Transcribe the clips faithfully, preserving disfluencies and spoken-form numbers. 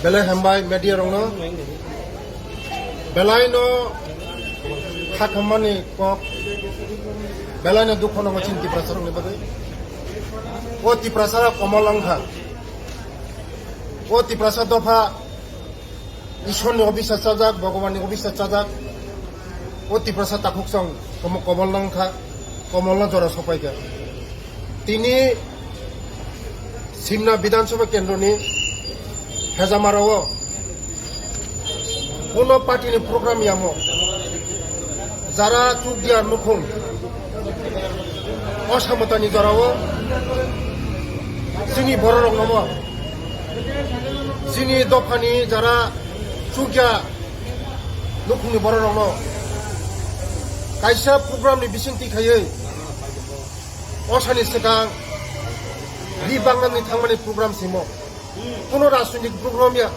Belai hambai media rokno, belai no kha khammani kok, belai no dukho nango chini Tiprasa rokni bagwi. O Tiprasa rok komol wngkha, o Tiprasa dopha Ishwar ni office chajak, Bhagwan ni office chajak, o Tiprasa takhuk song komo-, komol wngkha, komol no jora sopaikha. Tini Simna Bidhan Sabha Kendroni Hejamara o kuno party ni program yamo jara chukya nukhung o samotani jora o chini borok rok nomo chini dophani jara chukya nukhungni borok rok no kaisa program ni bisingtwi khaiwi Osani swkang ri bangnani thangmani program simo. Kuno rajnitik program ya.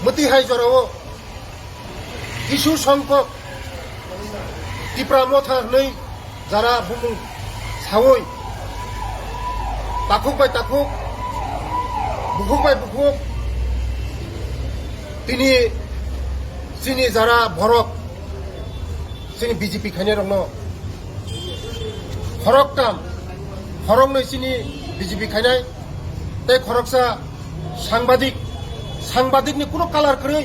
Mwtwi hai jorao Kisu Songkok Tipra Motha hwnwi jara bumung sawi takhuk bai takhuk, bukhuk bai bukhuk tini chini jara borok chini B J P khainai rokno khoroktham, khoroknwi chini B J P khainai, tei khoroksa sangbadik, sangbadik ni kuno color kwrwi,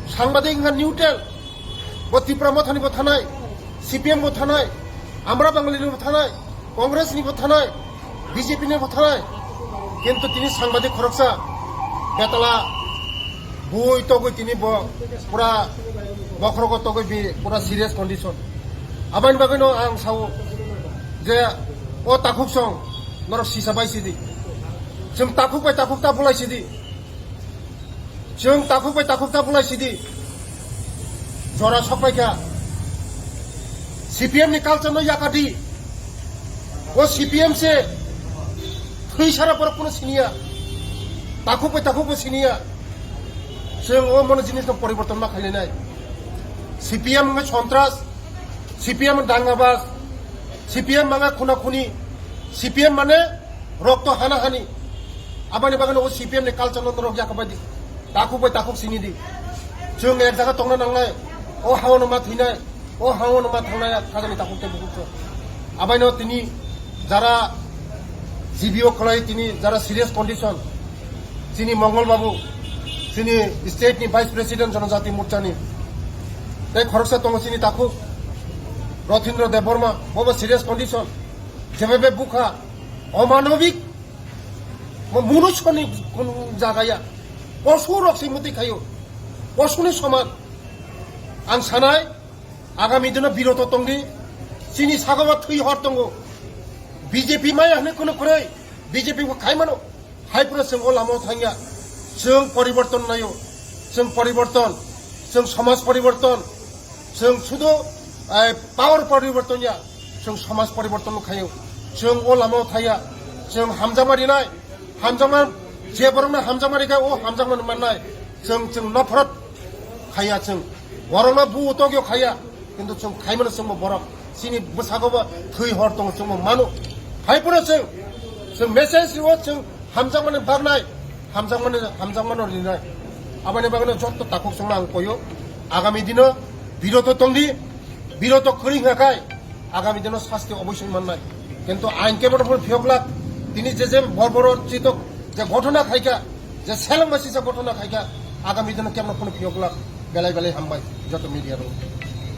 sangbadik wngkha neutral, bo Tipra Mothani bo thanai, C P M bo thanai, Amra Bangali ni bo thanai, Congress ni bo thanai, B J P ni bo thanai, kintu tini sangbadik khoroksa betala bui togwi tini bo pura bokhorogo togwi bi pura serious condition. Abani bagwino ang sao je o takhuk song norok sisa bai sidi. Chwng takhuk bai takhuk ta bulai sidi. Chwng takhuk bai takhuk ta bulai sidi. Jora sokpai kha. C P M ni culture no yakadi. O C P M se thwi sara borok kuno siniya. Takhuk bai takhuk bo siniya. Chwng o mono jinis no poriborton ma khainai. C P M wngkha sontras, C P M dangabas, C P M manga khuna khuni, C P M mane rokto hana hani. Abani bagwi o C P M ni culture no norok yakha bai di. Takhuk bai takhuk sini di. Chwng ek jaga tongna nangnai. O hao no ma thwinai. O hao no ma thangnai khajani takhuk tei bukhuk so. Abaino tini jara G B O khlai tini jara serious condition. Chini Mongol Babu, chini state ni vice president Jonojati Morcha ni. Tei khoroksa tongo chini takhuk Rothindra Debbarma, bobo serious condition. Jebebe bukha, omanobik, mo-, munusoni kunu jaga ya. Posu rok se muti khayo. Posuni soman. Ang sanai, agami dino biroto tongdi. Chini sagao thwi hor tongo. B J P maya hwnwi kunu kwrwi. B J P bo khai mano. Hai phano chwng o lamao thangya. Chwng poriborton naio. Chwng poriborton. Chwng somaj poriborton. Chwng sudo, eh, power poriborton ya. Chwng somaj poriborton khaio. Chwng o lamao thaya. Chwng hamjakma rinai. Hamjakma, je borokno hamjakma rikha, o hamjakma mannai. Chwng, chwng nophrot khaya chwng. Borokno bu tokyo khaya. Kintu chwng khaimano chwngbo borok. Chini bwsago bo thwi hor tongo chwngbo mano. Hai phano chwng, chwng message rio chwng hamjakmani barnai, hamjakmani, hamjakmano rinai. Aboni bagwino jotto takhuk chwngno ang koyo. Agami dino biroto tongdi, biroto kwrwi hwnkha khai, agami dino sasti oboisoi mannai. Kintu ain kebono phano phiyok glak, tini je je bor bor chitok je ghotona khaikha, je selengma sisa ghotona khaikha, agami dino kebono phano phiyok glak, belai belai hambai, joto media rok.